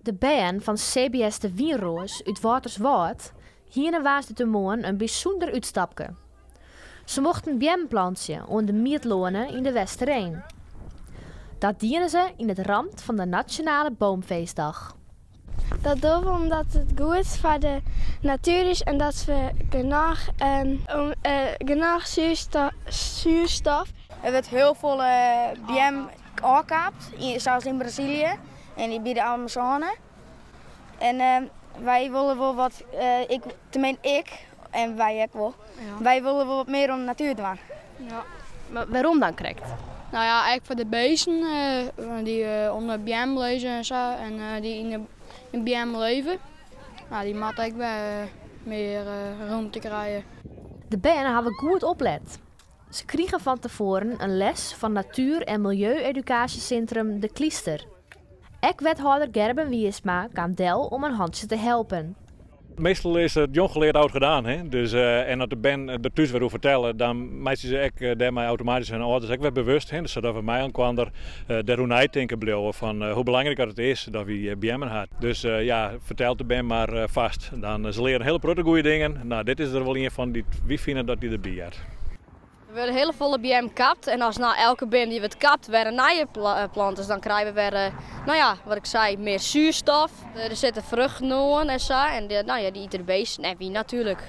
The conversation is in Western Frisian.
De bern fan CBS De Wynroas út Wâlterswâld hiene woansdeitemoarn in bysûnder útstapke. Se mochten beammen plantsje oan de Miedloane yn De Westereen. Dat diene se yn it ramt fan de Nationale Boomfeestdag. Dat dogge we omdat it goed foar de natuer is en dat we genôch, genôch soerstof. Der wurdt hiel folle beam ôfkapt, sa as yn Brazilië en by de Amazône. En wy wolle wol wat, ik, teminsten ik en wy ek wol, wy wolle wol wat mear oan de natuer dwaan. Ja. Mar wêrom dan krekt? No ja, ek foar de bisten dy't ûnder beammen lizze en sa en dy't yn de beammen leve. No, dy moatte ek wer mear romte krije. De bern hawwe goed oplet. Se krigen fan tefoaren in les fan natuer en miljeu-edukaasjesintrum De Klyster. Ek wethâlder Gerben Wiersma kaam del om in hantsje te helpen. Meastal is it jong geleerd oud gedaan. Hè? Dus, en as de bern der thús wer oer fertelle, dan meitsje se ek dêrmei automatysk hun âlders ek wer bewust. Hè? Sadat we mei elkoar dêroer neitinke bliuwe fan hoe belangryk dat it is dat wy beammen ha. Dus ja, fertel de bern mar fêst. Dan, se leare in hiele protte goede dingen. No, dit is der wol ien fan dy't wy fine dat dy derby heart. Der wurde hiele folle beammen kapt en as no elke beam dy't wurdt kapt wer in nije plant is, dan krije we wer, no ja, wat ik sei, mear soerstof. Der sitte fruchten oan en sa en no ja, dy ite de bisten en wy natuerlik.